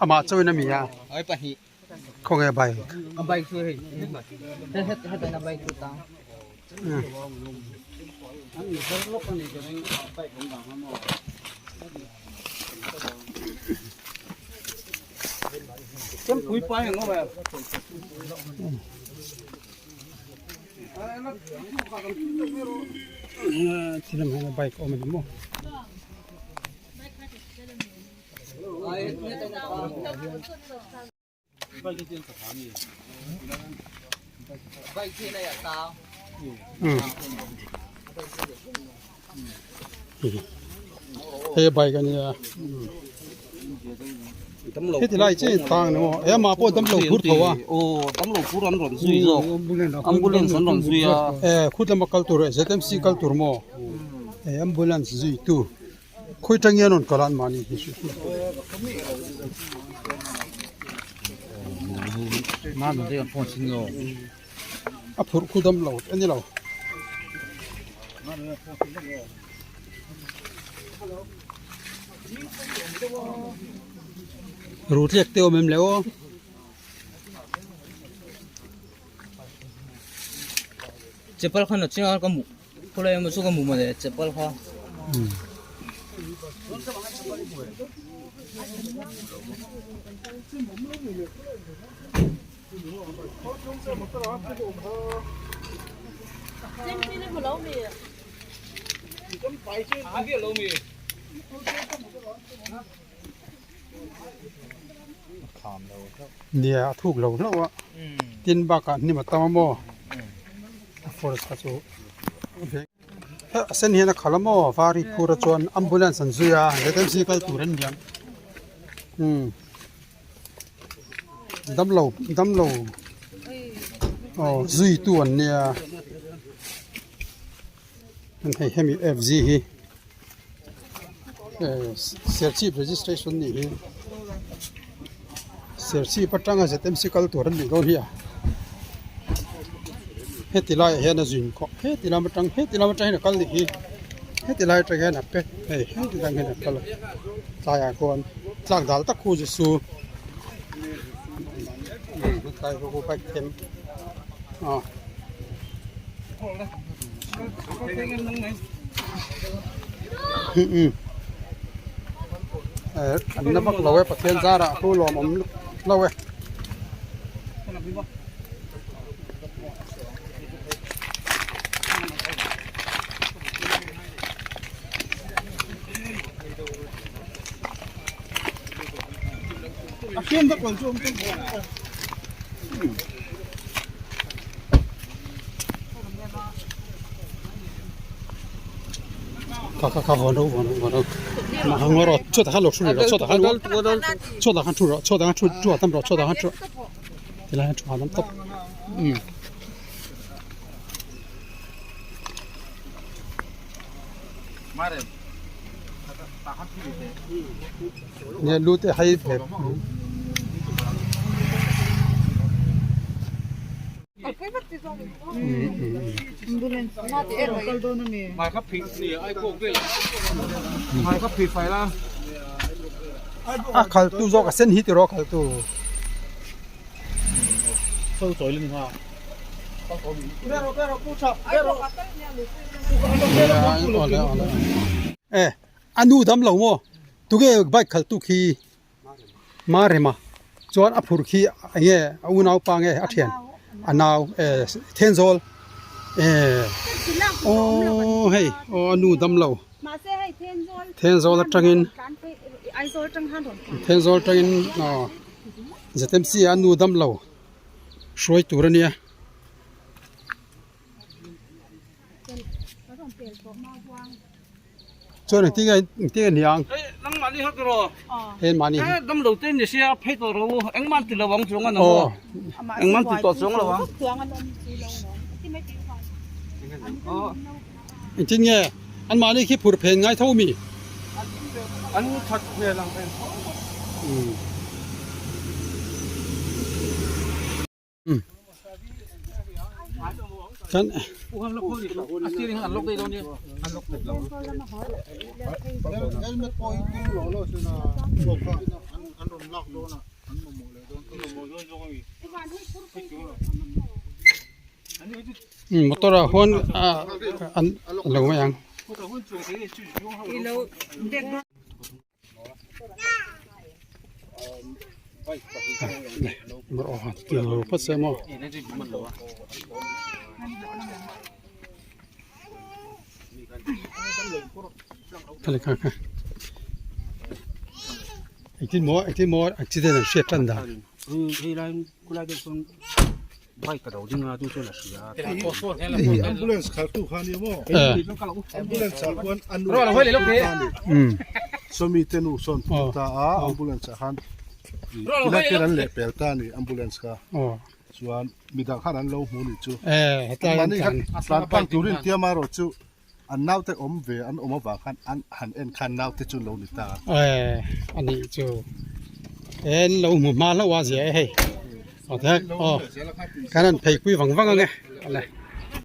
Amah chauhin a mi a. Khawnge bike? A bike chu hei hetain a bike chu tang. Thil hian bike awm a ni maw. Hei bike a nia heti lai chiah in tang ni maw he amah pawh damlo phur tho a e khut lama kal tur ZMC kal tur maw ambulance zui tu. Khawi tang hian rawn kal a an mahni hi hrilh hrilh. A phurh khu dam lo a ni lo. Ruthlek te awm em le aw. Chapal khan a chiang a ka hmuh. Khawlai emaw chu ka hmu mawle chapal kha. Nia a thuk lo hlauh a tin bakah hnim a tam a maw a forest kha chu a sen hian a khalh a maw vari phur a chuan ambulance an zui a ZMC kal tur an ni ang umm damlo damlo aw zui tu an nia hei hemi FZ hi. Serchhip registration nih hi Serchhip atanga ZMC kal tur an nih dawn hi a heti laiah hian a zin khawp heti lam atang heti lam atang hian a kal nih hi heti lai atang hian a pet hei heti tang hian a kal a tlaiah khuan tlak dal tak khu chu su tlai ho bike them aw. An na vak lo e Pathian zarah a pu lawm awm lo e. Kha kha kha vawn ro vawn ro vawn ro mah hang rawh chhuatah khan lo thu rih rawh chhuatah khan chhuatah khan thu rawh chhuatah khan thu thu hahdam rawh chhuatah khan thu tilai hian thu hahdam tawp umm. Nia lu te hai ve. A khal tu zawk a sen hi tiraw a khal tu. E a nu dam lo maw tunge bike khalh tu khi Marema chuan a phurh khi eng nge a unaupa nge a thian a nau e Thenzawl e aw hei aw a nu dam lo Thenzawl atangin Thenzawl atangin aw ZMC ah a nu dam lo hruai tur a nia. Chuan engtin nge engtin nge ni ang? Nangmahni hak rawh. Hei mahni. Eh dam lo te ni sia phei tawh rawh u. Engmah an ti lo ang chuang an awm aw. Engmah an ti tawh chuang lo ang. Engtin nge an mahni khi phur phen ngai tho mi? An that hmel ang em. Kan Motor ah huan an lo mai ang. Phawt se maw. Engtin maw engtin maw accident an hriat tan dan. Bike a lo ding a chu chuan a hria Ambulance khaltu kha nia maw? Ambulance ah khuan a nu sawmi te nu sawn phur ta a ambulance ah khan tilai te an leh pel ta a ni ambulance kha chuan midang khan an lo hmu ni chu mahni khan tlan tlang turin tia marawh chu an naute awm ve an awm avang khan an han en khan naute chu an lo ni ta a. A nih chu en lo hmu hma hlauh a zia e hei aw kan han phei pui vang vang ang e.